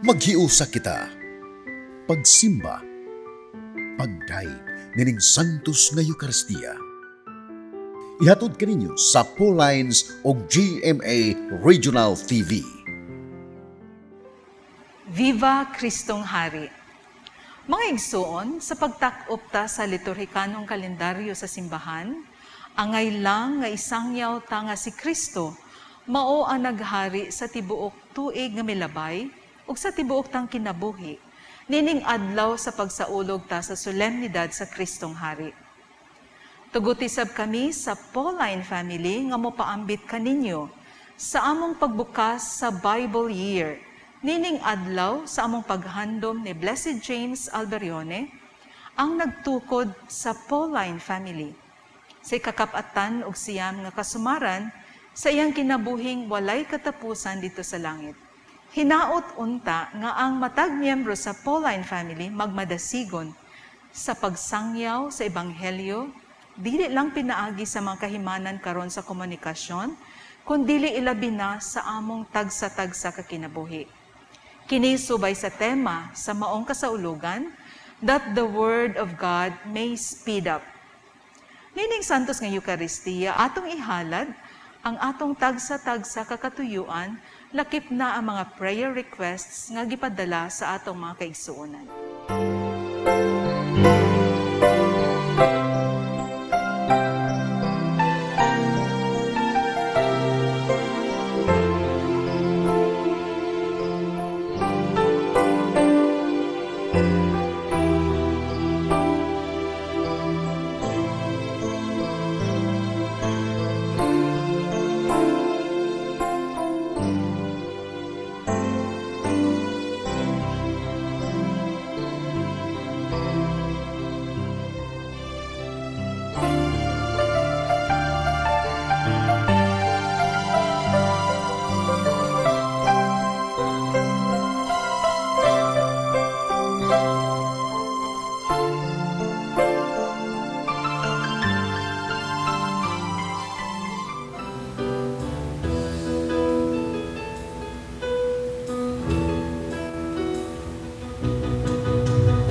Maghiusa kita. Pagsimba. Pagdayeg nining Santos nga Eukaristiya. Ihatod kaninyo sa Paulines og GMA Regional TV. Viva Kristong Hari! Mga igsuon, sa pagtak-op ta sa liturhikanong kalendaryo sa simbahan, angay lang nga isangyaw ta nga si Kristo mao ang naghari sa tibuok tuig nga milabay ug sa tibuok tang kinabuhi, nining adlaw sa pagsaulog ta sa solemnidad sa Kristong Hari. Tuguti sab kami sa Pauline family nga mopaambit kaninyo sa among pagbukas sa Bible Year, nining adlaw sa among paghandom ni Blessed James Alberione, ang nagtukod sa Pauline family. Sa ikakapatan ug 9 nga kasumaran sa iyang kinabuhing walay katapusan dito sa langit. Hinaot unta nga ang matag miyembro sa Pauline family magmadasigon sa pagsangyaw sa Ebanghelyo, dili lang pinaagi sa mga kahimanan karon sa komunikasyon, kundili ilabi na sa among tagsa-tagsa ka kinabuhi. Kini subay sa tema sa maong kasaulugan, "That the Word of God May Speed Up." Nining Santos nga Eukaristiya, atong ihalad ang atong tagsa-tagsa ka katuyuan, lakip na ang mga prayer requests nga gipadala sa atong mga kaigsuonan.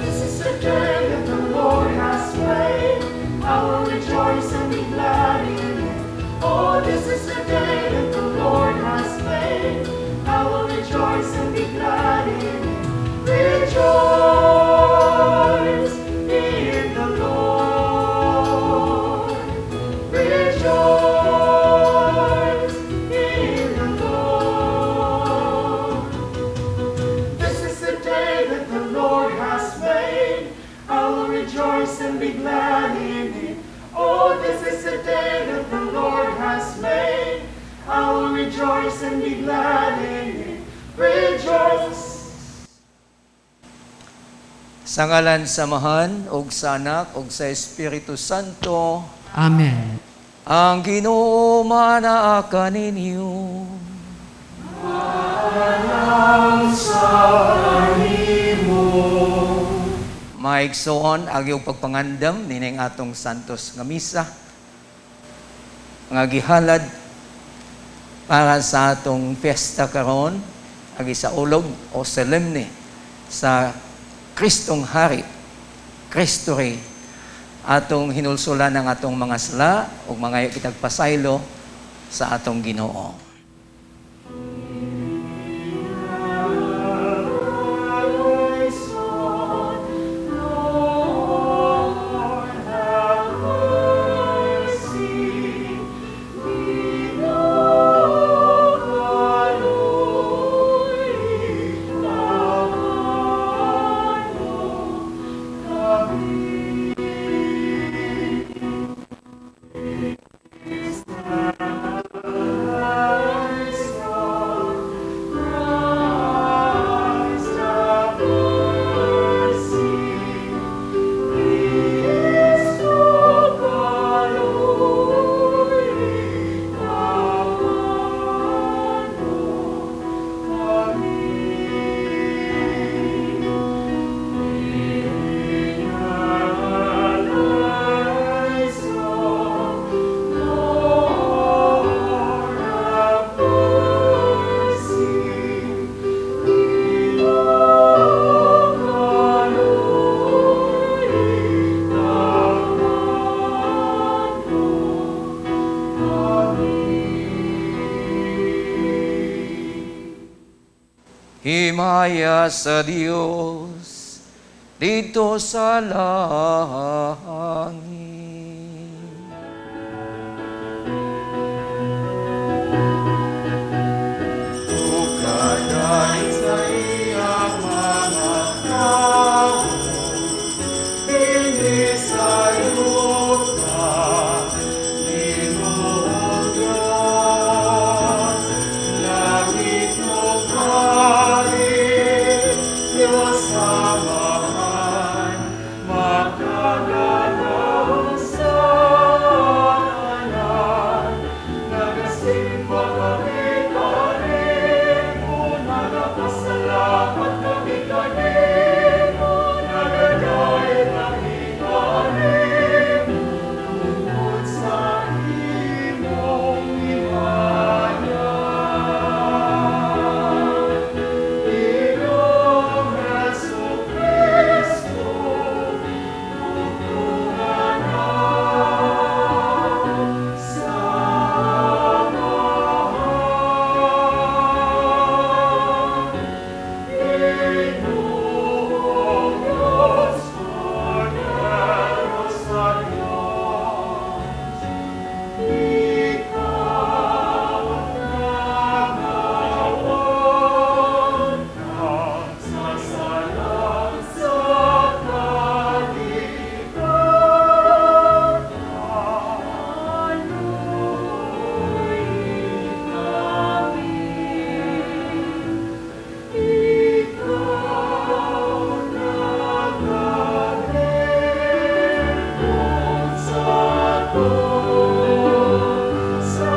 This is the day that the Lord has made. I will rejoice and be glad in it. Oh, this is the day that the Lord has made. I will rejoice and be glad in it. Rejoice in the Lord. Rejoice in the Lord. This is the day that the Lord has made. I will rejoice and be glad in it. Oh, this is the day that the Lord has made. I will rejoice and be glad in it. Rejoice. Sa ngalan sa Amahan, ug sa Anak, ug sa Espiritu Santo. Amen. Ang Ginoo manaa kaninyo. Sa kanimo. Maigsoon ang iyong pagpangandam nining atong Santos nga Misa nga gihalad para sa atong fiesta karon, ang isaulog o solemne sa Kristong Hari, Kristo Rey. Atong hinulsulan ang atong mga sala ug mga kitag pasaylo sa atong Ginoo. Eleison, Lord, have mercy. Ginoo, kaluoy mo kami. Himaya sa Dios didto sa langit. Ukadain sa iyang mga tao, dinhi sa yuta, Ginoong Diyos, langit ug hari, Diyos Amahan, makagagahom sa tanan, nagasimba kami kanimo, nagapasalamat kami kanimo, nagadayeg kami kanimo, tungod sa imong himaya. Ginoong Jesu-Cristo, bugtong Anak sa Amahan. Ginoong Diyos, Kordero sa Diyos, ikaw nangawat sa sala sa kalibutan. Aluy kami, ikaw nagalingkod sa sa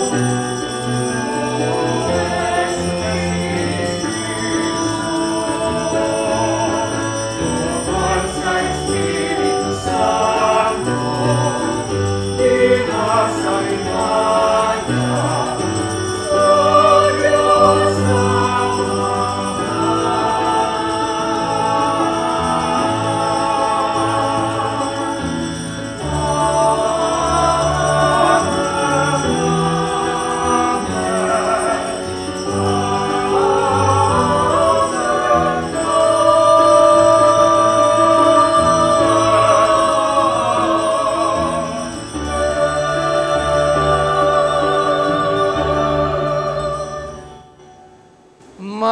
Amahan. Sa Espiritu Santo, diha sa himaya, sa Diyos Amahan.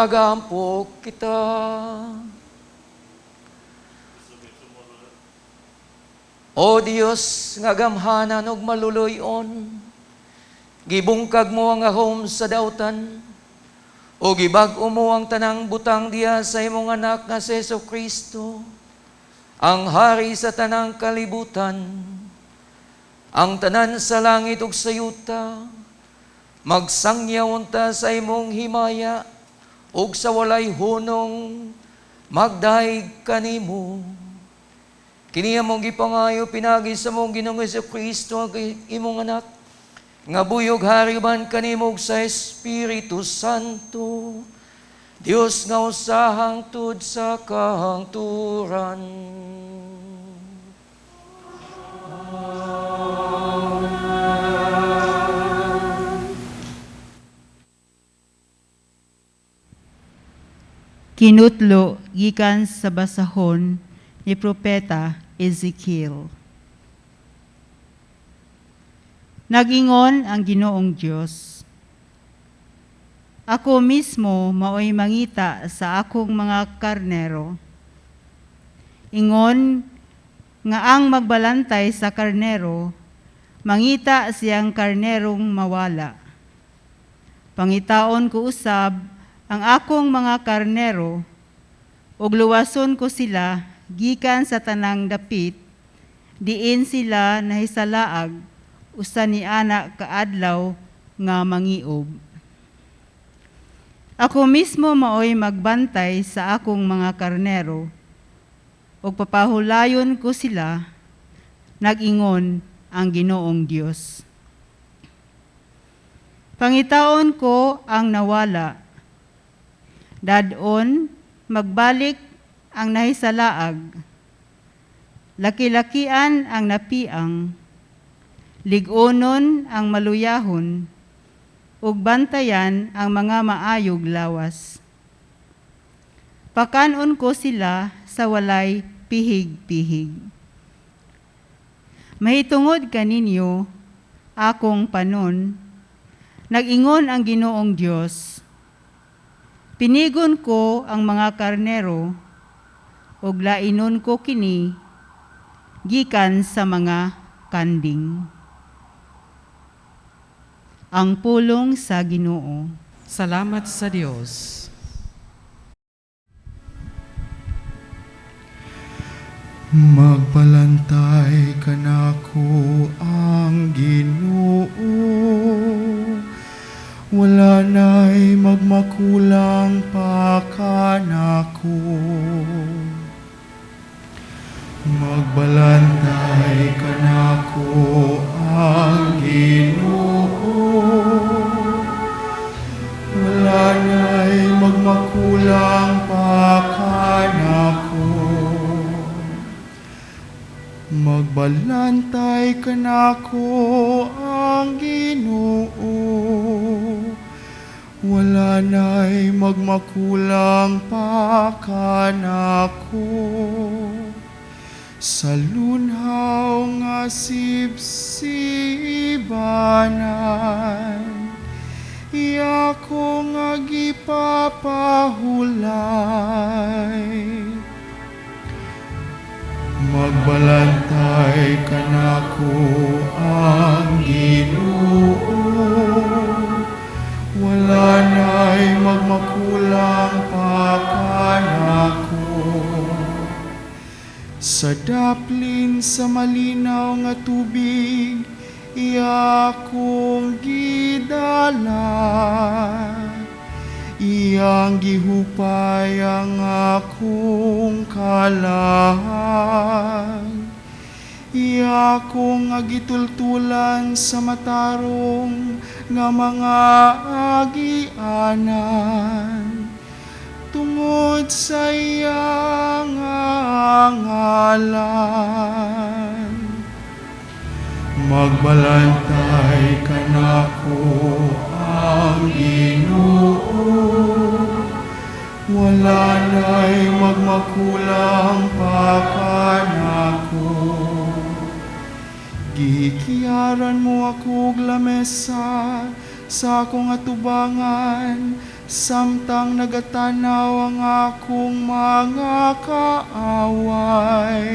Magampo kita. O Dios nga gamhanan ug maluluy-on, gibungkag mo ang ahom sa dautan, ug gibag-o mo ang tanang butang diha sa imong anak nga si Jesu-Cristo, ang hari sa tanang kalibutan, ang tanan sa langit ug sa yuta, magsangyaw unta sa imong himaya, ug sa walay hunong magdayeg kanimo. Kini among gipangayo pinagi sa among Ginoong Jesu-Cristo ang imong anak, nga buyog hari uban kanimo ug sa Espiritu Santo, Dios nga usa hangtod sa kahangturan. Kinutlo gikan sa basahon ni Propeta Ezekiel. Nagingon ang Ginoong Dios, ako mismo maoy mangita sa akong mga karnero. Ingon nga ang magbalantay sa karnero, mangita siyang karnerong mawala. Pangitaon ko usab ang akong mga karnero, ug luwason ko sila gikan sa tanang dapit, diin sila nahisalaag usa ni ana kaadlaw nga mangiob. Ako mismo maoy magbantay sa akong mga karnero, ug papahulayon ko sila, nag-ingon ang Ginoong Dios. Pangitaon ko ang nawala. Dad-on, magbalik ang nahisalaag. Laki-lakian ang napiang. Lig-onon ang maluyahon. Ug bantayan ang mga maayog lawas. Pakan-on ko sila sa walay pihig-pihig. Mahitungod kaninyo, akong panon, nag-ingon ang Ginoong Dios, pinigon ko ang mga karnero, ug lainon ko kini, gikan sa mga kanding. Ang pulong sa Ginoo. Salamat sa Dios. Magbalantay kanako ang Ginoo. Wala na'y magmakulang pa kanako. Magbalantay kanako ang Ginoo. Wala na'y magmakulang pa kanako. Magbalantay kanako ang Ginoo. Wala na'y magmakulang pa kanako. Sa lunhaw nga sibsibanan, iya ko nga gipapahulay. Magbalantay kanako ang Ginoo. Wala na'y magmakulang pa kanako. Sa daplin sa malinaw nga tubig, iya kong gidala. Iyang gihupay ang akong kalag. Iya kong agitultulan sa matarong nga mga agianan. Tungod sa iyang ngalan. Magbalantay kanako ang Ginoo. Wala na'y magmakulang pa kanako. Gikiyaran mo ako og lamesa sa akong atubangan, samtang nagatanaw ang akong mga kaaway.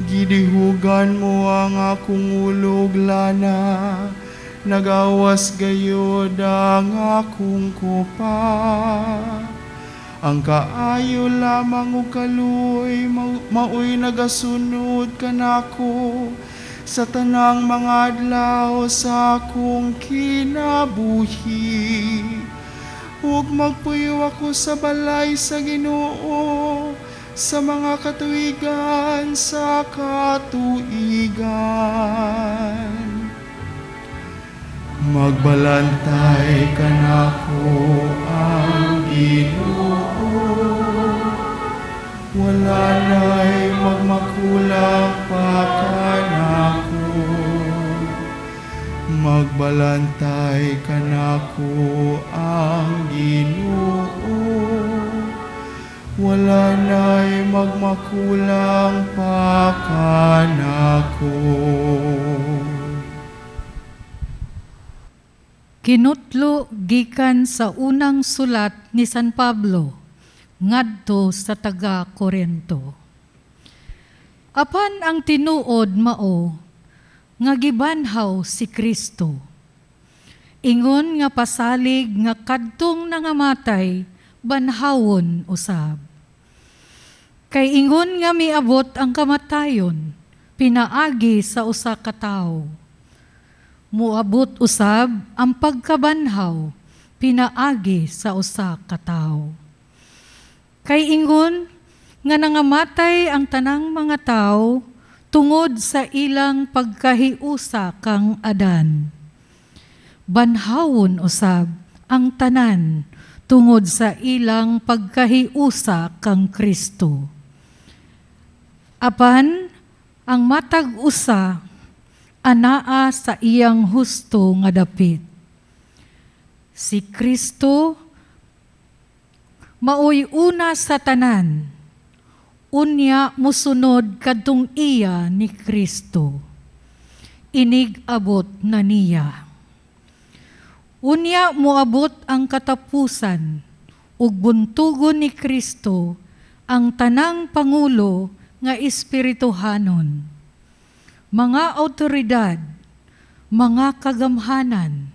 Gidihugan mo ang akong ulog lana, nagawas gayod ang akong kopa. Ang kaayo lamang og kaluoy maoy nagasunod kanako sa tanang mga adlaw sa akong kinabuhi. Ug magpuyo ako sa balay sa Ginoo sa mga katuigan sa katuigan. Magbalantay kanako ang Ginoo. Wala na'y magmakulang pa kanako. Magbalantay kanako ang Ginoo. Wala na'y magmakulang pa kanako. Kinutlo gikan sa unang sulat ni San Pablo ngadto sa taga Korento. Apan ang tinuod mao nga gibanhaw si Kristo. Ingon nga pasalig nga kadtong nangamatay banhawon usab. Kay ingon nga miabot ang kamatayon pinaagi sa usa ka tawo. Muabot usab ang pagkabanhaw pinaagi sa usa ka tawo. Kay ingon nga nangamatay ang tanang mga tawo tungod sa ilang pagkahiusa kang Adan. Banhawon usab ang tanan tungod sa ilang pagkahiusa kang Kristo. Apan ang matag usa anaa sa iyang husto nga dapit. Si Kristo maoy una sa tanan, unya musunod kadtong iya ni Kristo. Inig abot na niya. Unya moabot ang katapusan ug buntugon ni Kristo ang tanang pangulo nga espirituhanon, mga awtoridad, mga kagamhanan,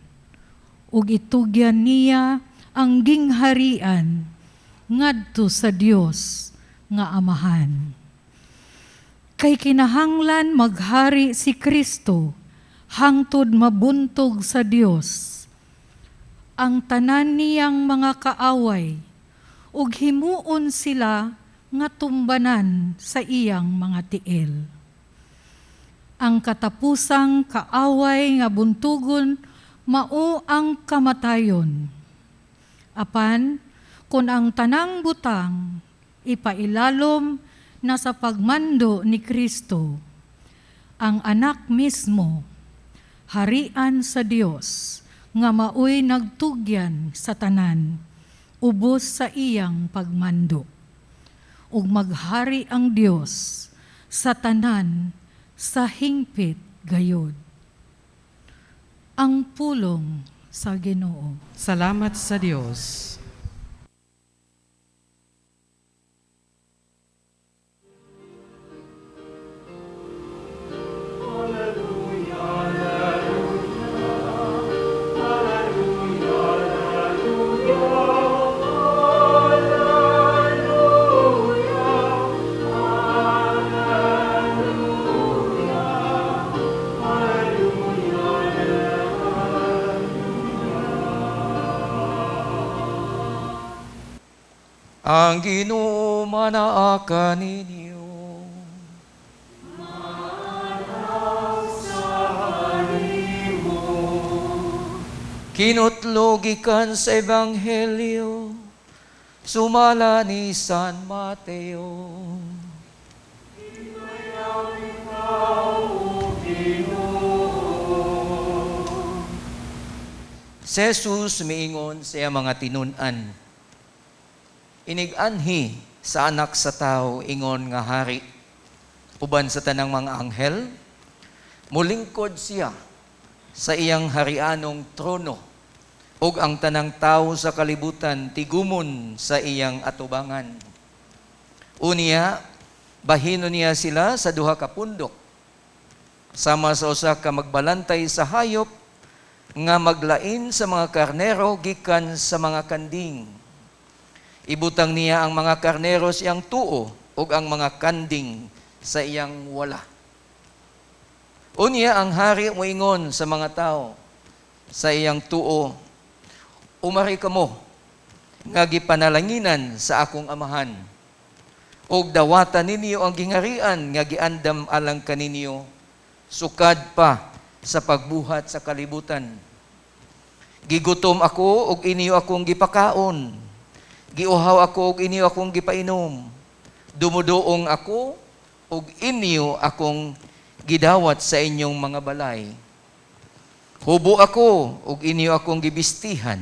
ug itugyan niya ang gingharian ngadto sa Dios nga Amahan. Kay kinahanglan maghari si Kristo hangtod mabuntog sa Dios ang tanan niyang mga kaaway ug himuon sila nga tumbanan sa iyang mga tiil. Ang katapusang kaaway nga buntugon mao ang kamatayon. Apan kun ang tanang butang ipailalom na sa pagmando ni Kristo, ang anak mismo, harian sa Dios, nga maoy nagtugyan sa tanan, ubos sa iyang pagmando. Ug maghari ang Dios sa tanan sa hingpit gayod. Ang pulong sa Ginoo. Salamat sa Dios. Ang Ginoo manaa kaninyo. Kinutlo gikan sa Ebanghelyo sumala ni San Mateo. Si Jesus miingon sa iyang mga tinun-an, inig-anhi sa anak sa tao ingon nga hari, uban sa tanang mga anghel, mulingkod siya sa iyang harianong trono, ug ang tanang tao sa kalibutan tigumon sa iyang atubangan. Unya, bahino niya sila sa duha ka pundok, sama sa usa ka magbalantay sa hayop nga maglain sa mga karnero gikan sa mga kanding. Ibutang niya ang mga karnero sa iyang tuo ug ang mga kanding sa iyang wala. Unya ang hari moingon sa mga tao sa iyang tuo, umari kamo nga gipanalanginan sa akong amahan, ug dawatan ninyo ang gingarian nga giandam alang kaninyo sukad pa sa pagbuhat sa kalibutan. Gigutom ako ug inyo akong gipakaon. Giuhaw ako ug inyo akong gipainom. Dumuduong ako ug inyo akong gidawat sa inyong mga balay. Hubo ako ug inyo akong gibistihan.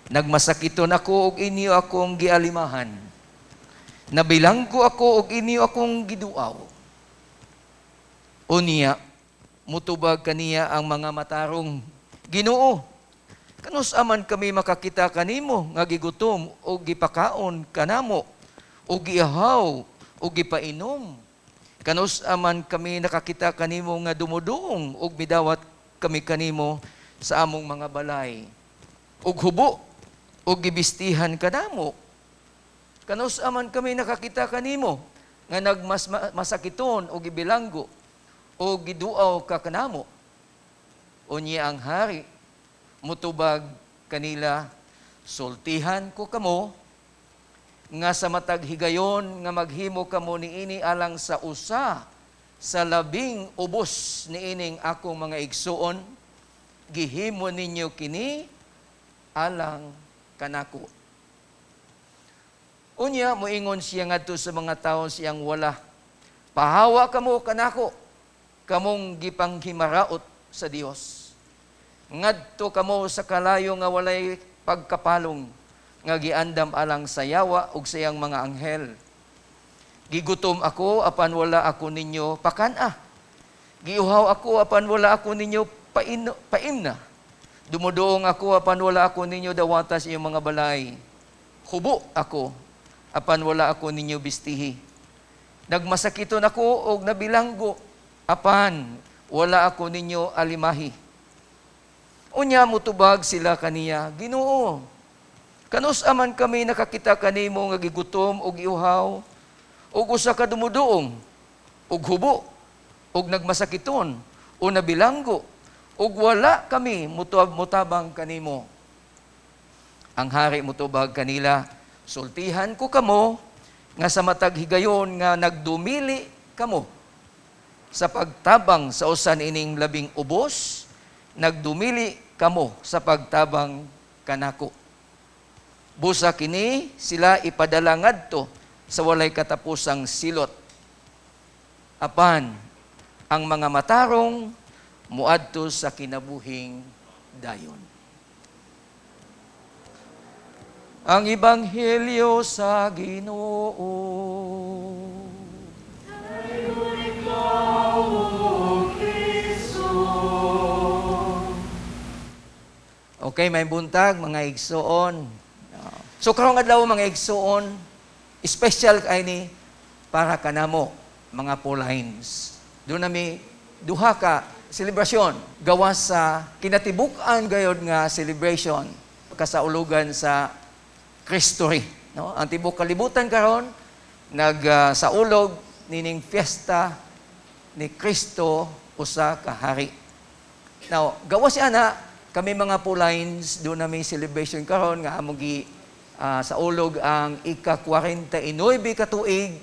Nagmasakiton ako ug inyo akong gialimahan. Nabilanggo ako ug inyo akong giduaw. Unya, mutubag kaniya ang mga matarong, Ginoo, kanus aman kami makakita kanimo nga gigutom o gipakaon kanamo o giahaw o gipainom? Kanus aman kami nakakita kanimo nga dumuduong og midawat kami kanimo sa among mga balay, ug hubo og gibistihan kanamo? Kanus aman kami nakakita kanimo nga nagmasakiton o gibilanggo o giduaw ka kanamo? Unya ang hari mutubag kanila, Sultihan ko kamo nga sa matag higayon nga maghimo kamo niini alang sa usa sa labing ubos niining akong mga igsuon, gihimo ninyo kini alang kanako. Unya moingon siya ngadto sa mga tawo siyang wala, "Pahawa kamo kanako, kamong gipanghimaraot sa Dios. Ngadto kamo sa kalayo nga walay pagkapalong, nga giandam alang sa yawa ug sa iyang mga anghel. Gigutom ako apan wala ako ninyo pakan-a. Giuhaw ako apan wala ako ninyo paimna. Dumuduong ako apan wala ako ninyo dawata sa iyong mga balay. Hubo ako apan wala ako ninyo bistihi. Nagmasakiton ako og nabilanggo apan wala ako ninyo alimahi." Unya mutubag sila kaniya, "Ginoo, kanus-a man kami nakakita kanimo nga gigutom og giuhaw, og usa ka dumuduong, og hubo, og nagmasakiton, o nabilanggo, og wala kami mutabang kanimo?" Ang hari mutubag kanila, "Sultihan ko kamo nga sa matag higayon nga nagdumili kamo sa pagtabang sa usa niining labing ubos, nagdumili kamo sa pagtabang kanako." Busa kini sila ipadala ngadto sa walay katapusang silot. Apan ang mga matarong muadto sa kinabuhing dayon. Ang Ebanghelyo sa Ginoo. Okay, may buntag mga igsoon. So karong adlaw mga igsoon, special kay ni para kanamo mga Paulines. Doon nami duha ka selebrasyon gawas sa kinatibuk-an gayod nga celebration kasaulugan sa Kristo-ri, no? Ang tibok kalibutan karon nagsaulog nining fiesta ni Kristo usa ka hari. Now, gawas siya na kami mga Paulines, doon nami celebration karon nga among gi saulog ang ika-49 ka tuig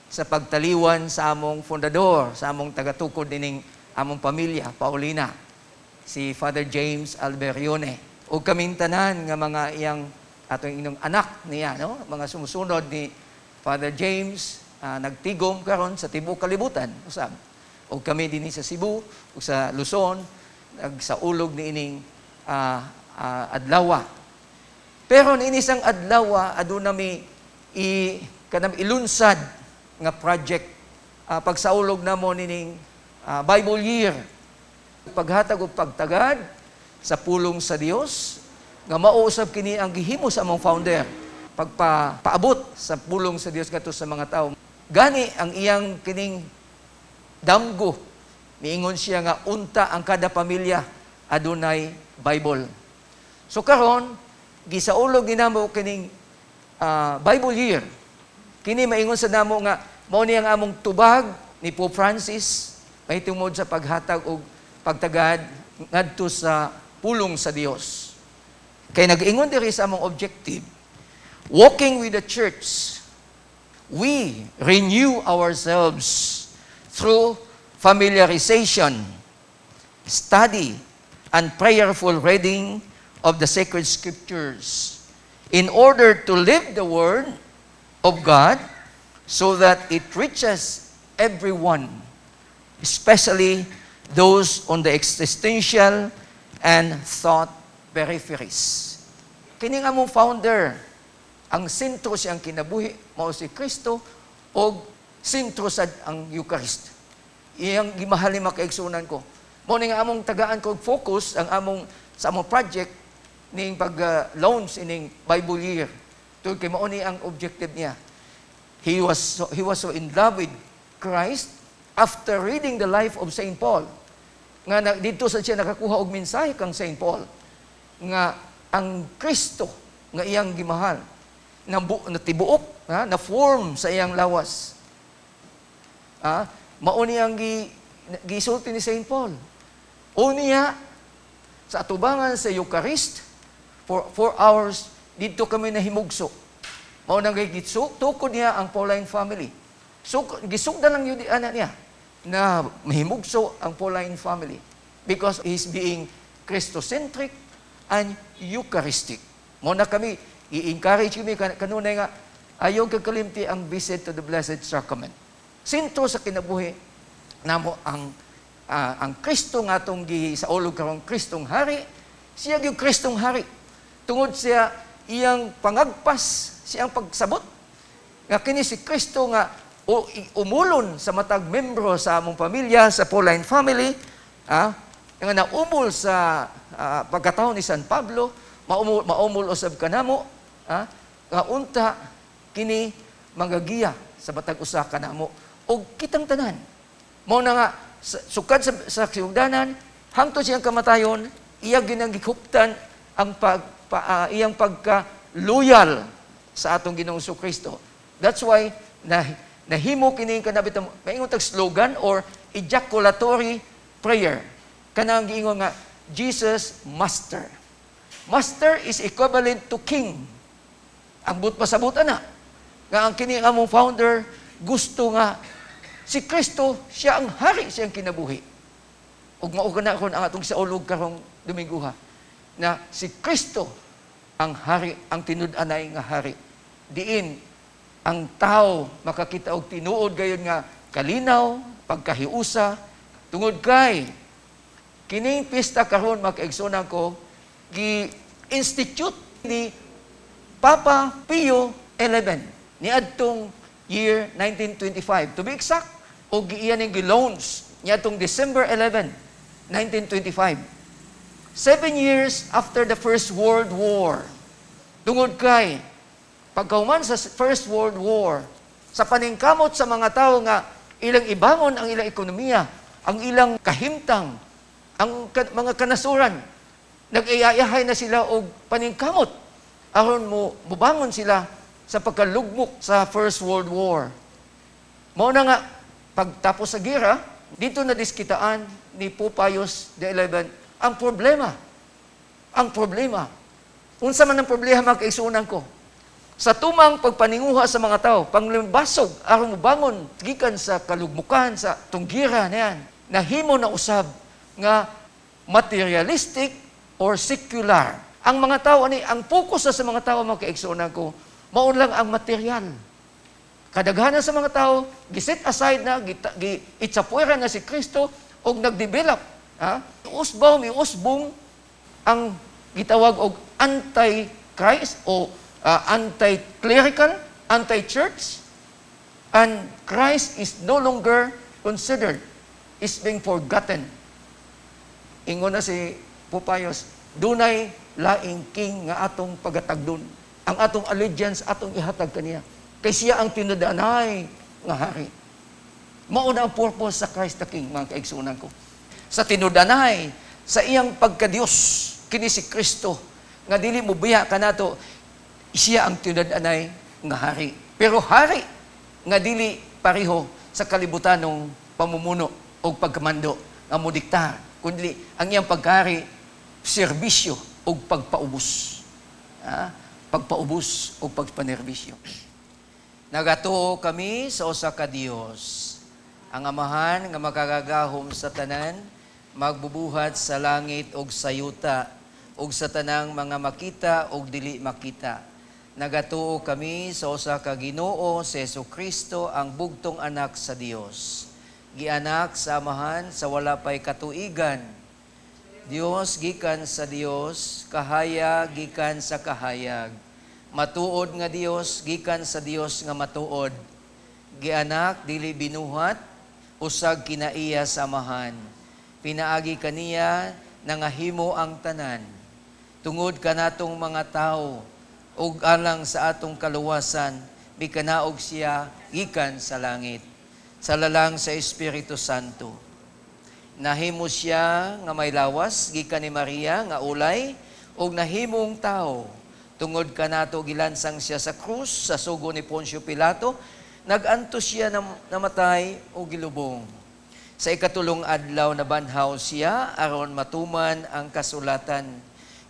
sa pagtaliwan sa among fundador, sa among tagatukod nining among pamilya, Paulina, si Father James Alberione. Ug kaming tanan nga mga iyang atong inyong anak niya, no? Mga sumusunod ni Father James, nagtigom karon sa tibuok kalibutan, usab. Ug kami dinhi sa Cebu ug sa Luzon nagsaulog niining adlawa. Pero niini sang adlawa aduna mi i kanang ilunsad nga project, pagsaulog namo nining Bible Year. Paghatag og pagtagad sa pulong sa Dios nga mao usab kini ang gihimo sa among founder, pagpaabot sa pulong sa Dios ngadto sa mga tawo. Gani ang iyang kining damgo, miingon siya nga unta ang kada pamilya adunay Bible. So karon gisaulog ginamo kining Bible Year. Kini maingon sa namo nga mao ni ang among tubag ni Pope Francis mahitungod sa paghatag og pagtagad ngadto sa pulong sa Dios. Kay nag-ingon diri sa among objective, walking with the church, we renew ourselves through familiarization, study, and prayerful reading of the sacred scriptures in order to live the word of God so that it reaches everyone, especially those on the existential and thought peripheries. Kini nga among founder, ang sentro siyang kinabuhi mao si Kristo og sentro sad ang Eucharist. Iyang gimahal ni makaigsunan ko. Mao ni nga among tagaan ko focus ang among sa among project ning pag-launch ining Bible Year. Tungod kay mao ni ang objective niya. He was so in love with Christ after reading the life of Saint Paul. Nga na, dito sa siya nakakuha og mensahe kang Saint Paul nga ang Kristo nga iyang gimahal na natibuok, ha, na form sa iyang lawas. Mao ni ang gisulti ni Saint Paul. Unya sa atubangan sa Eucharist for 4 hours Didto kami nahimugso. Mao nang kay tukod niya ang Pauline family. So, gisugdan lang yun anak niya na mahimugso ang Pauline family because he's being Christocentric and Eucharistic. Mao na kami, i-encourage kami kanunay nga ayaw kakalimti ang visit to the Blessed Sacrament. Sentro sa kinabuhi namo ang Kristo nga atong gisaulog karong Kristong Hari, siya gyud Kristong Hari. Tungod siya iyang pangagpas, siyang pagsabot nga kini si Kristo nga umulon sa matag membro sa among pamilya, sa Pauline family, nga naumol sa pagkatao ni San Pablo, maumol, maumol usab kanamo, nga unta kini magagiya sa matag usa kanamo og kitang tanan. Mao na nga sukad sa sugdanan hangtod siyang kamatayon, iya ginang gihuptan ang iyang pagka loyal sa atong Ginoong Kristo. That's why na nahimo kini kanabit maingon tag slogan or ejaculatory prayer. Kanang giingon nga Jesus Master. Master is equivalent to king. Ang but pasabot ana nga ang kini ang among founder gusto nga si Kristo siya ang hari siyang kinabuhi. Ug mao kana kon ang atong saulog karong Dominguha na si Kristo ang hari, ang tinud-anay nga hari. Diin ang tao makakita og tinuod gayon nga kalinaw, pagkahiusa, tungod kay kining pista karon, makaigsunan ko, gi-institute ni Papa Pio XI niadtong year 1925 to be exact, o giiyan ning gi-launch niadtong December 11, 1925, 7 years after the First World War, tungod kay pagkahuman sa First World War, sa paningkamot sa mga tao nga ilang ibangon ang ilang ekonomiya, ang ilang kahimtang, ang mga kanasuran, nag-iyayahay na sila og paningkamot aron mo mubangon sila sa pagkalugmok sa First World War. Mao na nga pagtapos sa gira, dito na diskitaan ni Pope Pius XI ang problema. Ang problema. Unsa man ang problema, mga kaigsuonan ko? Sa tumang pagpaninguha sa mga tao, panglimbasog aron mobangon gikan sa kalugmukan sa tunggira na yan, nahimo na usab nga materialistic or secular. Ang mga tao ani, ang focus na sa mga tao, mga kaigsuonan ko, mao lang ang material. Kadaghanan sa mga tao, giset aside na, gi, itsapuera na si Kristo, og nagdevelop. Ha? Usbaw, mi usbong ang gitawag og anti-Christ o anti-clerical, anti-church, and Christ is no longer considered, is being forgotten. Ingon na si Pope Pius, dunay laing king nga atong pagatagdon. Ang atong allegiance atong ihatag kaniya. Kay siya ang tinud-anay nga hari. Mao na ang purpose sa Christ the King, mga kaigsunan ko. Sa tinud-anay, sa iyang pagkadiyos, kini si Kristo, nga dili mo biya kanato, siya ang tinud-anay nga hari. Pero hari nga dili pareho sa kalibutanong pamumuno o pagkamando nga modiktar, kundi ang iyang pagkari serbisyo o pagpaubos. Ha? Pagpaubos o pagpanerbisyo. Nagatuo kami sa usa ka Dios, ang Amahan nga makagagahom sa tanan, magbubuhat sa langit ug sa yuta, ug sa tanang mga makita ug dili makita. Nagatuo kami sa usa ka Ginoo, si Kristo, ang bugtong anak sa Dios. Gianak sa Amahan sa wala pay katuigan. Dios gikan sa Dios, kahayag gikan sa kahayag. Matuod nga Dios gikan sa Dios nga matuod. Gianak, dili binuhat, usag kinaiya sa Amahan. Pinaagi kaniya nangahimo ang tanan. Tungod kanatong mga tao ug alang sa atong kaluwasan, mikanaog siya gikan sa langit. Sa lalang sa Espiritu Santo. Nahimo siya nga may lawas gikan ni Maria nga ulay ug nahimong tao. Tungod kanato gilansang siya sa krus sa sugo ni Poncio Pilato, nag-antos siya na namatay o gilubong. Sa ikatulong adlaw nabanhaw siya aron matuman ang kasulatan.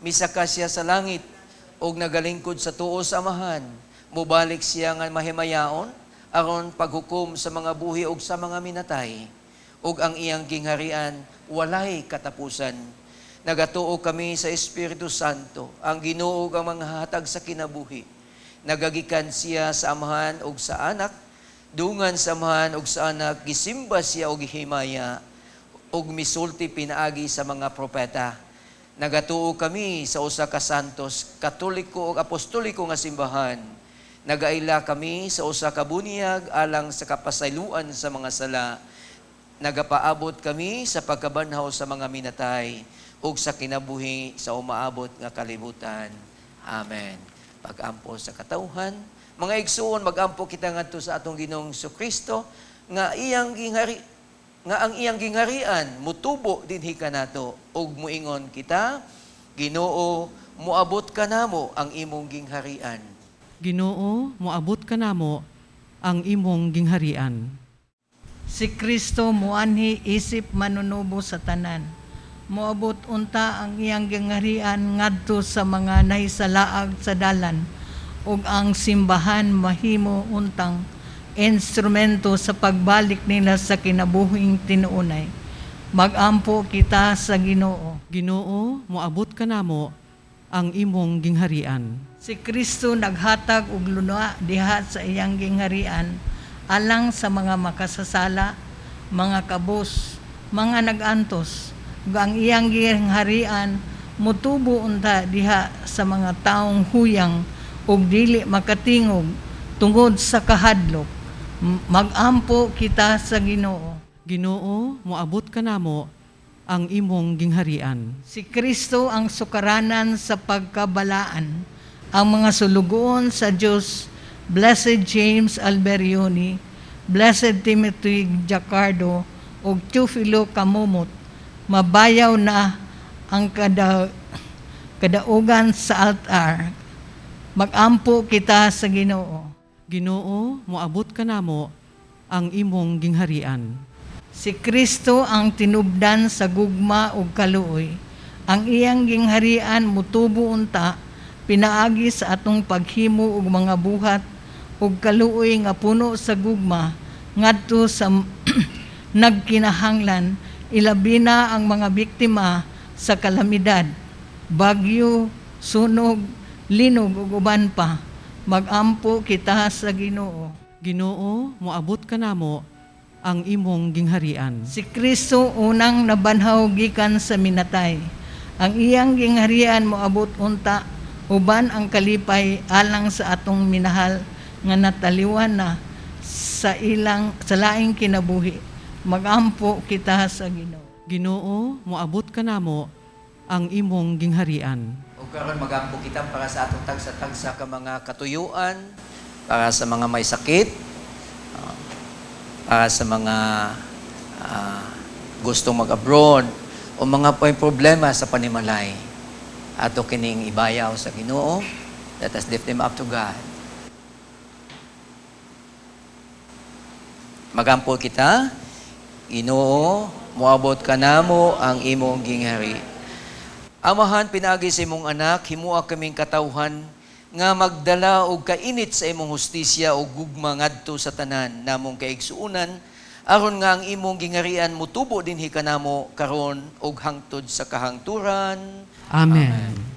Misaka siya sa langit ug nagalingkod sa tuo sa Amahan. Mubalik siya nga mahimayaon aron paghukom sa mga buhi ug sa mga minatay, ug ang iyang gingharian walay katapusan. Nagatuo kami sa Espiritu Santo, ang Ginoo ug ang mga hatag sa kinabuhi. Nagagikan siya sa Amahan ug sa Anak, dungan sa Amahan ug sa Anak, gisimba siya og gihimaya ug misulti pinaagi sa mga propeta. Nagatuo kami sa usa ka santos, katoliko ug apostoliko nga simbahan. Nagaila kami sa usa ka bunyag alang sa kapasayloan sa mga sala. Nagapaabot kami sa pagkabanhaw sa mga minatay ug sa kinabuhi sa umaabot nga kalibutan. Amen. Pag-ampo sa katawhan, mga igsuon, mag-ampo kita ngadto sa atong Ginoong Kristo nga iyang ginghari, nga ang iyang gingharian mutubo dinhi kanato, ug muingon kita, Ginoo, moabot kanamo ang imong gingharian. Ginoo, moabot kanamo ang imong gingharian. Si Kristo muanhi isip manunubo sa tanan. Moabot unta ang iyang gingharian ngadto sa mga nahisalaag sa dalan, ug ang simbahan mahimo untang instrumento sa pagbalik nila sa kinabuhing tinuunay. Magampo kita sa Ginoo. Ginoo, moabot kanamo ang imong gingharian. Si Kristo naghatag og luna diha sa iyang gingharian alang sa mga makasasala, mga kabos, mga nagantos. Ug ang iyang gingharian mutubo unta diha sa mga taong huyang ug dili makatingog tungod sa kahadlok. Magampo kita sa Ginoo. Ginoo, moabot kanamo ang imong gingharian. Si Kristo ang sukaranan sa pagkabalaan. Ang mga sulugoon sa Dios, Blessed James Alberione, Blessed Timothy Jacardo ug Teofilo Camomot, mabayaw na ang kadaugan sa altar. Magampo kita sa Ginoo. Ginoo, moabot kanamo ang imong gingharian. Si Kristo ang tinubdan sa gugma ug kaluoy. Ang iyang gingharian mutubo unta pinaagi sa atong paghimo og mga buhat ug kaluoy nga puno sa gugma ngadto sa nagkinahanglan, ilabi na ang mga biktima sa kalamidad, bagyo, sunog, linog ug uban pa. Magampo kita sa Ginoo. Ginoo, moabot kanamo ang imong gingharian. Si Kristo unang nabanhaw gikan sa minatay. Ang iyang gingharian moabot unta uban ang kalipay alang sa atong minahal nga nataliwan na sa ilang sa laing kinabuhi. Magampo kita sa Ginoo. Ginoo, moabot kanamo ang imong gingharian. Ug karon magampo kita para sa atong tagsa-tagsa ka mga katuyuan, para sa mga may sakit, para sa mga gustong mag-abroad o mga may problema sa panimalay. Ato kining ibayaw sa Ginoo. Let us lift them up to God. Magampo kita, Ginoo, moabot kanamo ang imong ginghari. Amahan, pinaagi sa imong anak, himua kaming katawhan nga magdala og kainit sa imong hustisya o gugma ngadto sa tanan namong kaigsuonan, aron nga ang imong gingharian motubo dinhi kanamo karon og hangtod sa kahangturan. Amen. Amen.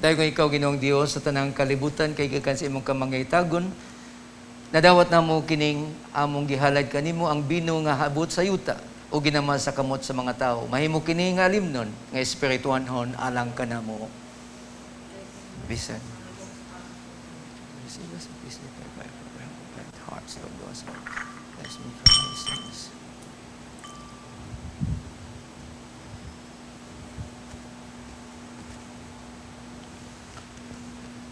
Dahil kung ikaw, Ginoong Dios, sa tanang kalibutan, kay gikan sa imong kamangaytagon, nadawat namo kining among gihalad kanimo ang bino nga habot sa yuta o ginama sa kamot sa mga tao. Mahimo kini nga alimnon nga espirituanhon alang kanamo. Bisan. Receive us in peace, hearts, Lord, bless me from my sins.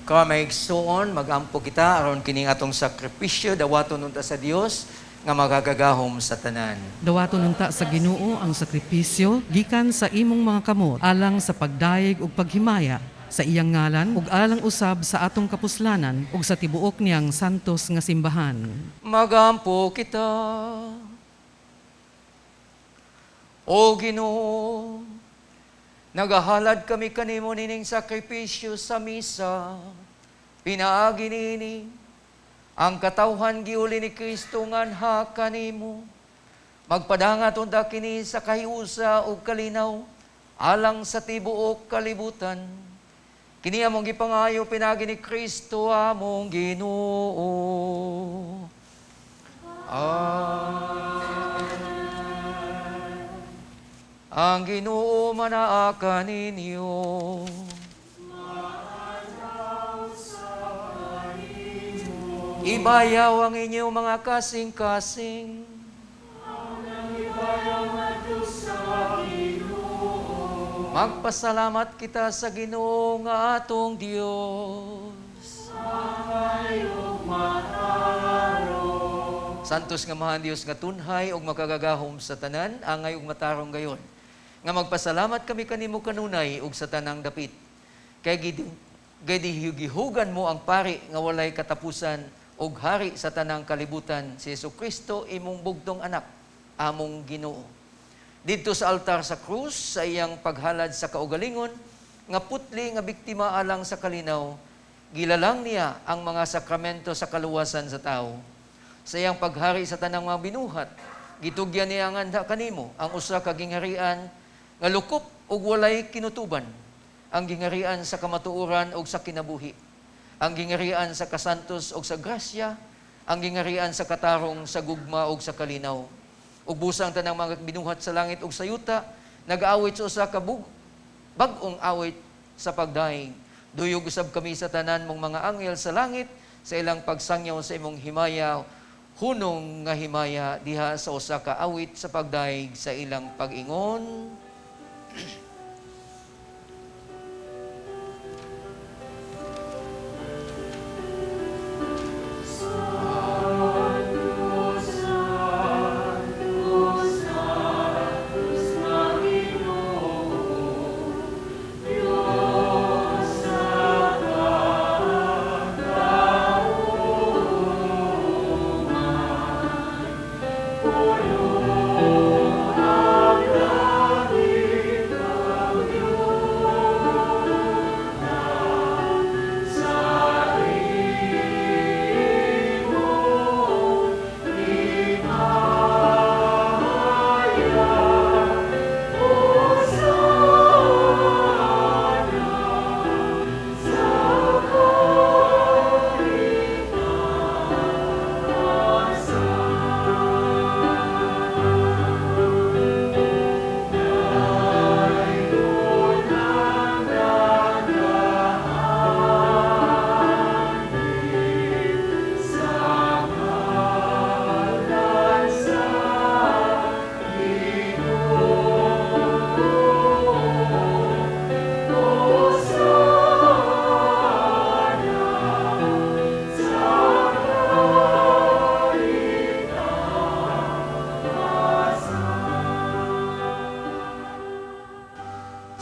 Karon mga igsuon, magampo kita aron kining atong sakripisyo dawaton unta sa Dios nga magagagahom sa tanan. Dawaton unta sa Ginoo ang sakripisyo gikan sa imong mga kamot alang sa pagdayeg ug paghimaya sa iyang ngalan ug alang usab sa atong kapuslanan ug sa tibuok niyang santos nga simbahan. Magampo kita. O Ginoo, nagahalad kami kanimo nining sakripisyo sa misa. Pinaagi niini ang katawhan giuli ni Kristo nganha kanimo. Magpadangat unta kini sa kahiusa ug kalinaw alang sa tibuok kalibutan. Kini among gipangayo pinaagi ni Kristo among Ginoo. Amen. Ang Ginoo manaa kaninyo. Ibayaw ang inyong mga kasing-kasing. Magpasalamat kita sa Ginoo nga atong Dios. Santos nga mahan Dios nga tunhay ug makagagahom sa tanan, angay ug matarong gayon. Nga magpasalamat kami kanimo kanunay ug sa tanang dapit. Kay gihugan mo ang pari nga walay katapusan ug hari sa tanang kalibutan, si Jesucristo imong bugtong anak, among Ginoo. Didto sa altar sa krus, sa iyang paghalad sa kaugalingon, nga putli nga biktima alang sa kalinaw, gilalang niya ang mga sakramento sa kaluwasan sa tao. Sa iyang paghari sa tanang mga binuhat, gitugyan niya ang anha kanimo, ang usa ka gingharian nga lukop ug walay kinutuban, ang gingharian sa kamatuoran ug sa kinabuhi, ang gingharian sa kasantos ug sa grasya, ang gingharian sa katarong, sa gugma ug sa kalinaw. Ug busang tanang mga binuhat sa langit ug sa yuta, nag-aawit sa usa ka bag-ong awit sa pagdaig. Duyog usab kami sa tanan mong mga anghel sa langit sa ilang pagsangyaw sa imong himaya, hunong nga himaya diha sa usa ka awit sa pagdaig sa ilang pag-ingon.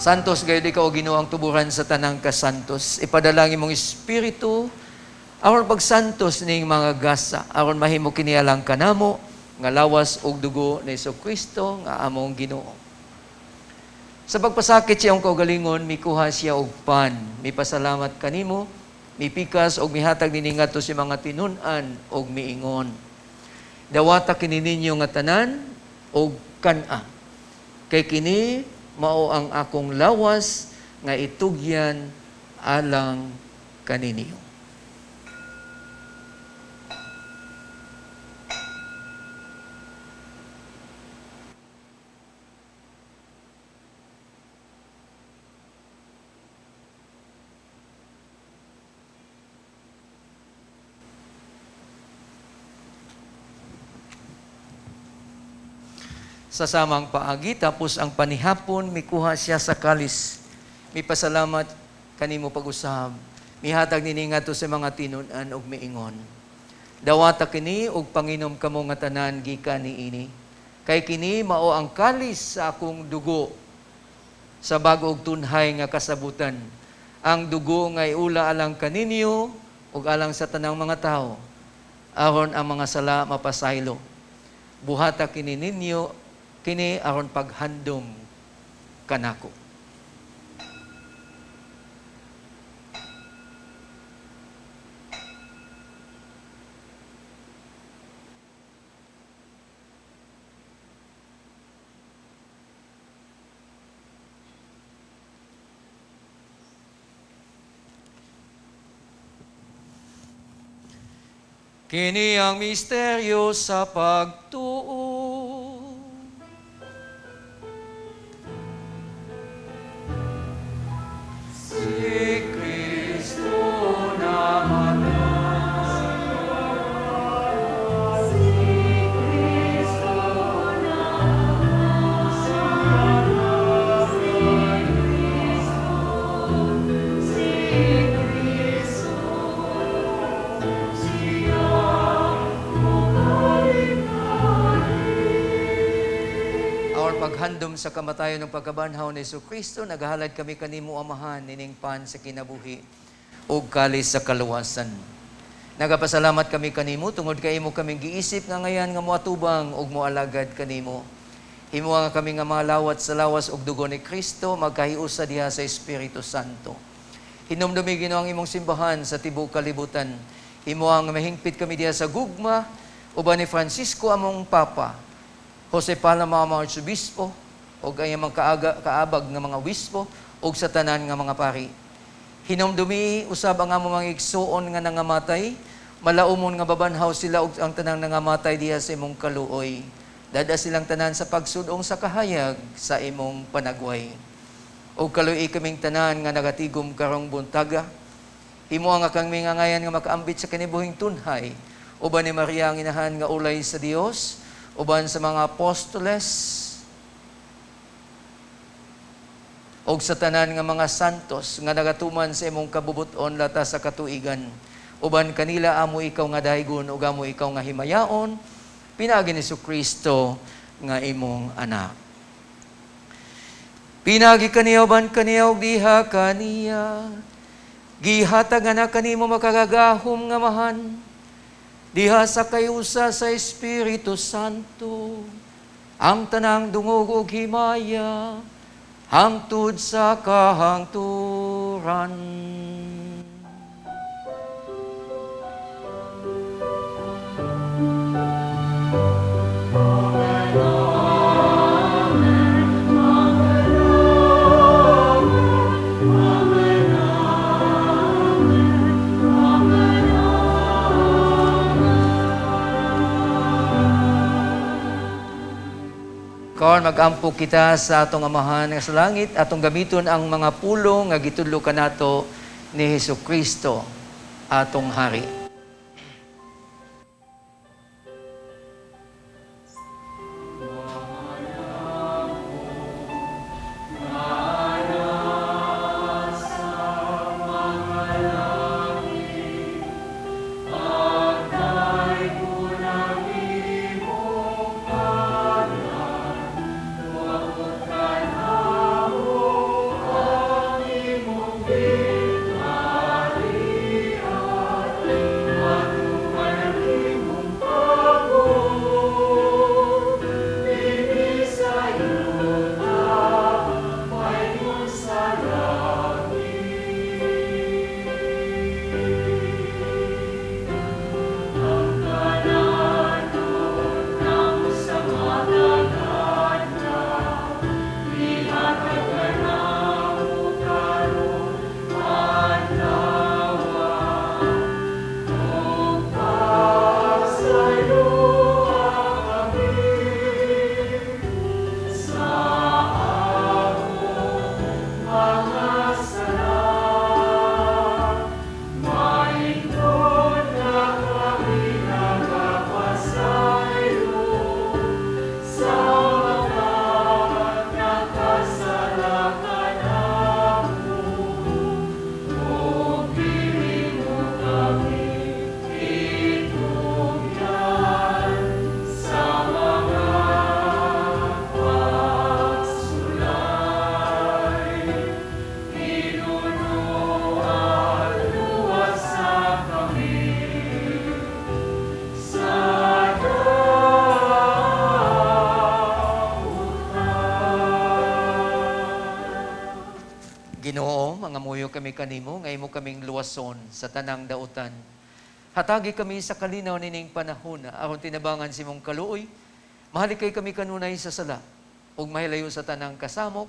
Santos gayud ikaw, Ginoo, ang tuburan sa tanang kasantos. Ipadala ang imong espiritu aron pagsantos ning mga gasa, aron mahimo kini alang kanamo nga lawas ug dugo ni Jesucristo nga among Ginoo. Sa pagpasakit siyang kaugalingon, mikuha siya og pan, mipasalamat kanimo, mipikas og mihatag niini ngadto sa mga tinun-an og miingon. Dawata kini ninyo nga tanan og kan-a. Kay kini mao ang akong lawas nga itugyan alang kaninyo. Sa samang paagi, tapos ang panihapon, mikuha siya sa kalis. Mipasalamat kanimo pag-usab. Mihatag nini ngadto sa mga tinun-an og miingon. Dawata kini og panginom kamo nga tanan gikan niini. Kay kini mao ang kalis sa akong dugo sa bago og tunhay nga kasabutan. Ang dugo nga iula alang kaninyo ug alang sa tanang mga tawo, aron ang mga sala mapasaylo. Buhata kini ninyo kini aron paghandom kanako. Kini ang misteryo sa pagtuo. Si Kristo namatay. Si Kristo namatay. Si Kristo, siya mukalikali. Our paghandom sa kamatayon ng pagkabanhaw ni Jesucristo, naghalad kami kanimo Amahan nining pan sa kinabuhi ug kalis sa kaluwasan. Nagapasalamat kami kanimo tungod kay imo kaming giisip nga ngayan nga moatubang ug moalagad kanimo. Himoa nga kami nga malawat sa lawas ug dugo ni Kristo, magkahiusa diha sa Espiritu Santo. Hinumdumi Ginoo ang imong simbahan sa tibuok kalibutan. Himoa nga mahingpit kami diha sa gugma uban ni Francisco among Papa, Jose Palama among Arsobispo, ug ang iyang kaabag nga mga obispo, ug sa tanan nga mga pari. Hinumdumi usab ang among mga igsuon nga nangamatay, malaumon nga babanhaw sila ug ang tanang nangamatay diha sa imong kaluoy. Dada silang tanan sa pagsudong sa kahayag sa imong panagway. Ug kaluoy kaming tanan nga nagatigom karong buntaga. Himo nga kami nga ngayan nga makaambit sa kinibuhing tunhay, uban ni Maria ang inahan nga ulay sa Dios, uban sa mga apostoles, og sa tanan nga mga santos nga nagatuman sa imong kabubuton lata sa katuigan. Uban kanila amo ikaw nga daygon ug amo ikaw nga himayaon, pinaagi ni Jesucristo nga imong anak. Pinaagi kaniya uban kaniya ug diha kaniya, gihatag nga na kanimo makagagahom nga mahan, diha sa kayusa sa Espiritu Santo, ang tanang dungog ug himaya, hangtod sa kahangturan. Karon magampo kita sa atong Amahan nga sa langit, atong gamiton ang mga pulong nga gitudlo kanato ni Hesukristo, atong Hari. Mangamuyo kami kanimo, nga imo kaming luwason sa tanang dautan. Hatagi kami sa kalinaw nining panahon, aron tinabangan sa imong kaluoy. Mahalikay kami kanunay sa sala, ug mahilayo sa tanang kasamok,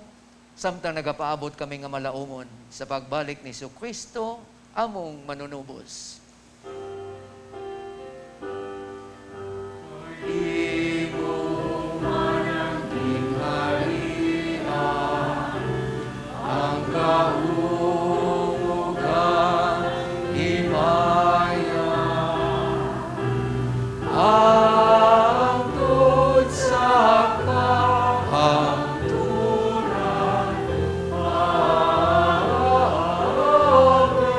samtang nagapaabot kami nga malaumon sa pagbalik ni Kristo, among manunubos. Imo man ang gingharian, ang gahom ug ang himaya, hangtod sa kahangturan. Amen.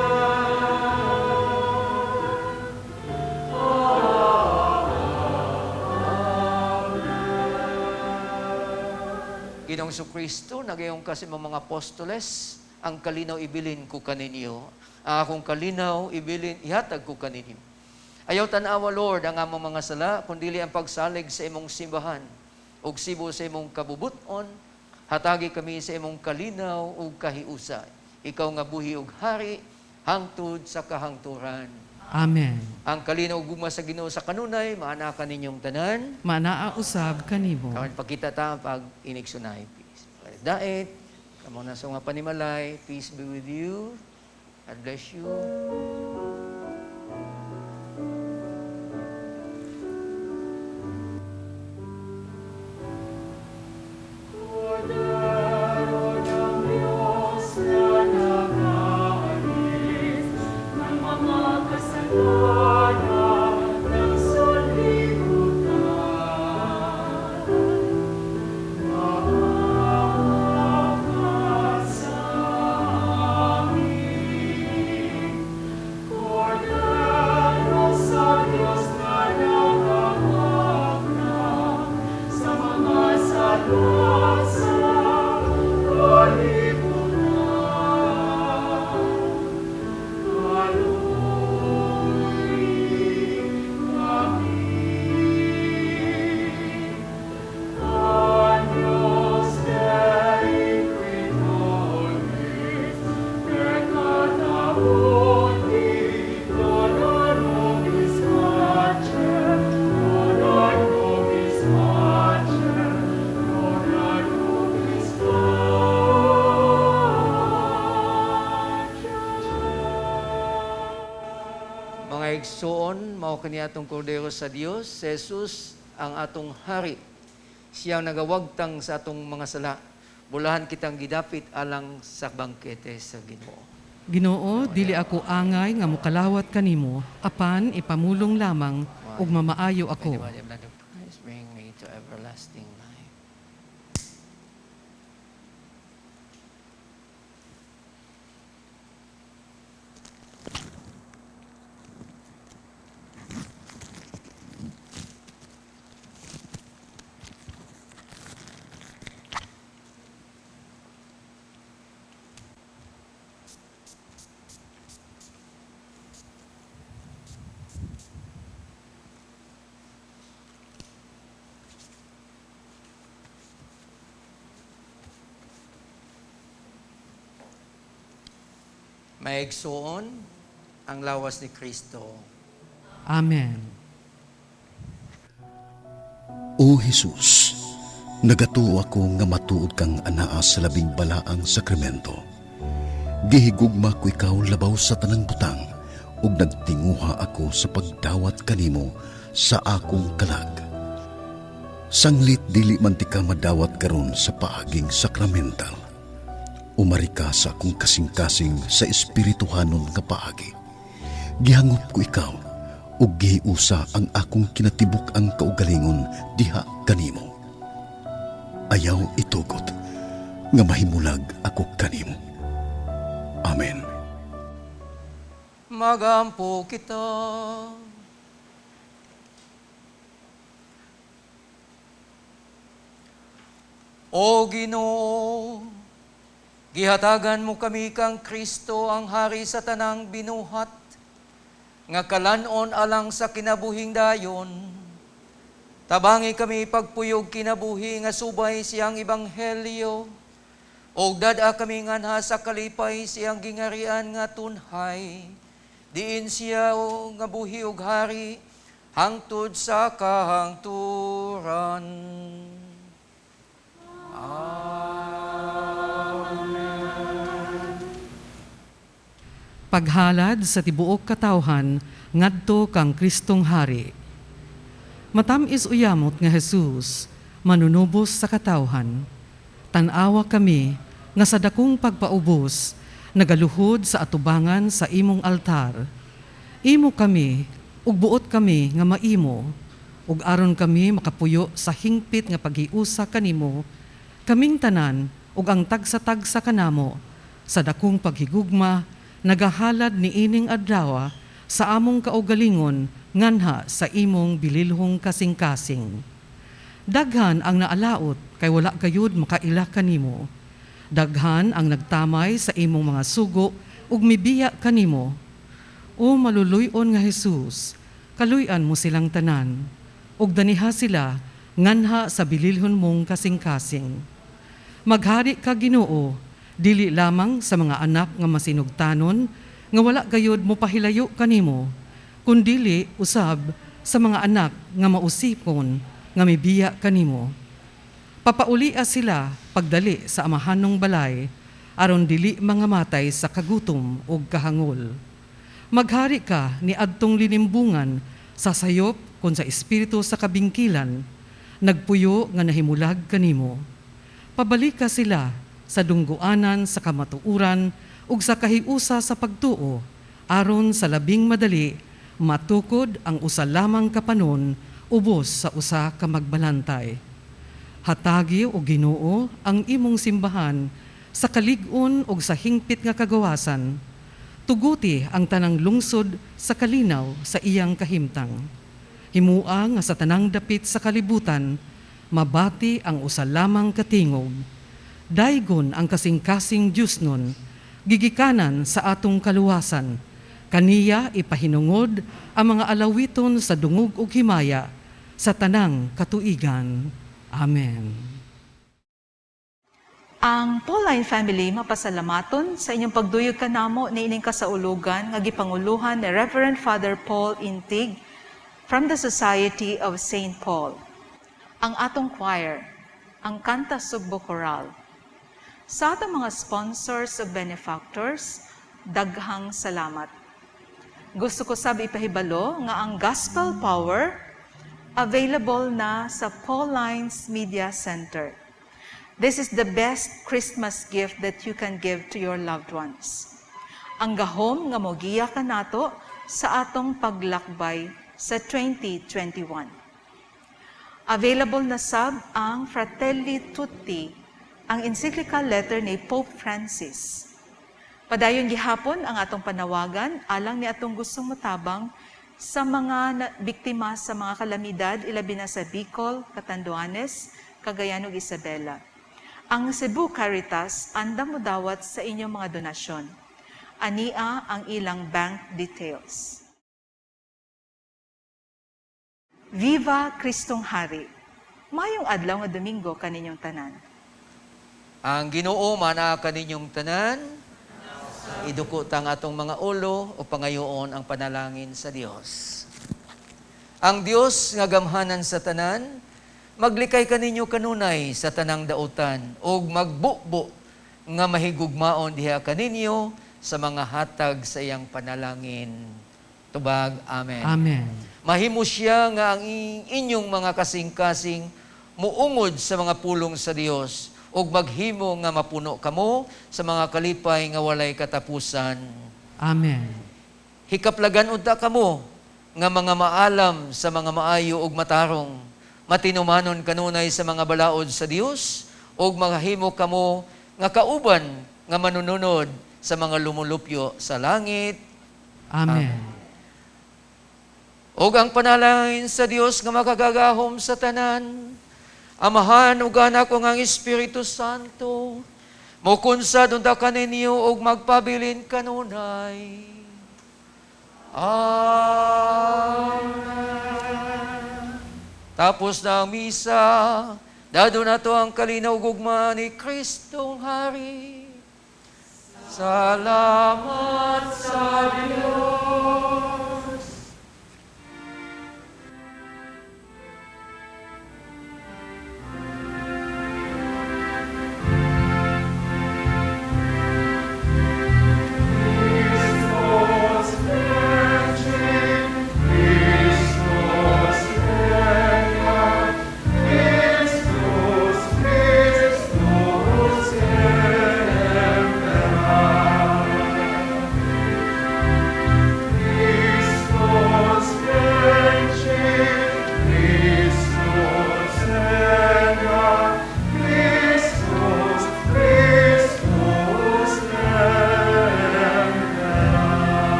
Ginoong Kristo, nagayon kasi mga apostoles, ang kalinaw ibilin ko kaninyo. Ang akong kalinaw ibilin, ihatag ko kaninyo. Ayaw tanawa, Lord, ang among mga sala, kundili ang pagsalig sa imong simbahan, ug sibo sa imong kabubuton, hatagi kami sa imong kalinaw ug kahiusa. Ikaw nga buhi ug hari, hangtod sa kahangturan. Amen. Ang kalinaw ug gugma sa Ginoo sa kanunay, maanaa kaninyong tanan. Maanaa usab kanimo. Karon pagkita ta pag inigsunay. Peace. Dait, kamo na sa mga panimalay, peace be with you. God bless you. Kordero ng Diyos na nag-aalis ng mga kasalanan ng sanlibutan. Maawa ka sa amin. Kordero sa Diyos na nagawagtang sa mga sala sa kalibutan. Kalooy kami. Agnus Dei qui tollis peccata mundi, dona nobis pacem, dona nobis pacem, dona nobis pacem. Mga igsoon, mao kini atong kordero sa Dios, si Jesus ang atong hari. Siyang nagawagtang sa atong mga sala. Bulahan kitang gidapit alang sa bangkete sa Ginoo. Ginoo, dili ako angay nga mokalawat kanimo, apan ipamulong lamang ug mamaayo May ako. the body and blood of Christ bring me to everlasting life. Maigsoon ang lawas ni Kristo. Amen. O Jesus, nagatuo ako nga matuod kang anaa sa labing balaang sakramento. Gihigugma ko ikaw labaw sa tanang butang ug nagtinguha ako sa pagdawat kanimo sa akong kalag. Sanglit dili man ti ka madawat karon sa paaging sakramental. Umari ka sa akong kasing-kasing sa espirituhanon nga paagi. Gihangop ko ikaw ug gihiusa ang akong kinatibuk-ang kaugalingon diha kanimo. Ayaw itugot nga mahimulag ako kanimo. Amen. Magampo kita. O Ginoo, gihatagan mo kami kang Kristo ang hari sa tanang binuhat, nga kalan-on alang sa kinabuhing dayon. Tabangi kami pagpuyog kinabuhi nga subay siyang ebanghelyo. Og dad-a kami nganha sa kalipay siyang gingarian nga tunhay. Diin siya o nga buhi og hari hangtod sa kahangturan. Amen. Paghalad sa tibuok katawhan ngadto kang Kristong Hari. Matam-is uyamot nga Jesus, manunubos sa katawhan. Tan-awa kami nga sa dakong pagpaubos, nagaluhod sa atubangan sa imong altar. Imo kami, ug buot kami nga maimo, ug aron kami makapuyo sa hingpit nga paghiusa kanimo, kaming tanan ug ang tagsa-tagsa kanamo sa dakong paghigugma nagahalad niining adlaw sa among kaugalingon nganha sa imong bililhong kasing-kasing. Daghan ang naalaot kay wala gayud makaila kanimo. Daghan ang nagtamay sa imong mga sugo ug mibiya kanimo. O maluluy-on nga Hesus, kaluy-an mo silang tanan ug daniha sila nganha sa bililhon mong kasing-kasing. Maghari ka Ginoo, dili lamang sa mga anak nga masinugtanon nga wala gayud mo pahilayo kanimo, kundili usab sa mga anak nga mausipon nga mibiya kanimo. Papaulia sila pagdali sa amahanong balay, aron dili mangamatay sa kagutom ug kahangol. Maghari ka ni adtong linimbungan sa sayop kon sa espiritu sa kabingkilan, nagpuyo nga nahimulag kanimo. Pabalika sila sa dungguanan sa kamatuoran ug sa kahiusa sa pagtuo, aron sa labing madali matukod ang usa lamang kapanon ubos sa usa ka magbalantay. Hatagi o Ginoo ang imong simbahan sa kalig-on ug sa hingpit nga kagawasan. Tuguti ang tanang lungsod sa kalinaw sa iyang kahimtang. Himua nga sa tanang dapit sa kalibutan, mabati ang usa lamang katingog. Daygon ang kasing-kasing Dios nun, gigikanan sa atong kaluwasan. Kaniya ipahinungod ang mga alawiton sa dungog ug himaya sa tanang katuigan. Amen. Ang Pauline family mapasalamaton sa inyong pagduyog kanamo niining kasaulugan nga gipanguluhan ni Reverend Father Paul Intig from the Society of St. Paul. Ang atong choir, ang Kanta Sugbo Choral. Sa atong mga sponsors ug benefactors, daghang salamat. Gusto ko sab ipahibalo nga ang Gospel Power available na sa Paulines Media Center. This is the best Christmas gift that you can give to your loved ones. Ang gahom nga mogiya kanato sa atong paglakbay sa 2021. Available na sab ang Fratelli Tutti, ang encyclical letter ni Pope Francis. Padayon gihapon ang atong panawagan alang ni atong gustong motabang sa mga biktima sa mga kalamidad, ilabi na sa Bicol, Catanduanes, Cagayan ug Isabela. Ang Cebu Caritas andam modawat sa inyong mga donasyon. Ania ang ilang bank details. Viva Kristong Hari! Mayong adlaw nga Domingo kaninyong tanan. Ang Ginoo mana kaninyong tanan. Iduko tang atong mga ulo o pangayoon ang panalangin sa Dios. Ang Dios nga gamhanan sa tanan, maglikay kaninyo kanunay sa tanang dautan ug magbubo nga mahigugmaon diha kaninyo sa mga hatag sa iyang panalangin. Tubag, amen. Amen. Mahimo siya nga ang inyong mga kasing-kasing muungod sa mga pulong sa Dios ug maghimo nga mapuno kamo sa mga kalipay nga walay katapusan. Amen. Hikaplagan unta kamo nga mga maalam sa mga maayo ug matarong, matinumanon kanunay sa mga balaod sa Dios ug mahimo kamo nga kauban nga manununod sa mga lumulupyo sa langit. Amen. Ug ang panalangin sa Dios nga makagagahom sa tanan, Amahan ug Anak ug ang Espiritu Santo, mokunsad unta kaninyo ug magpabilin kanunay. Amen. Tapos na ang misa, Dado nato ang kalinaw gugma ni Kristong Hari. Salamat sa Diyos.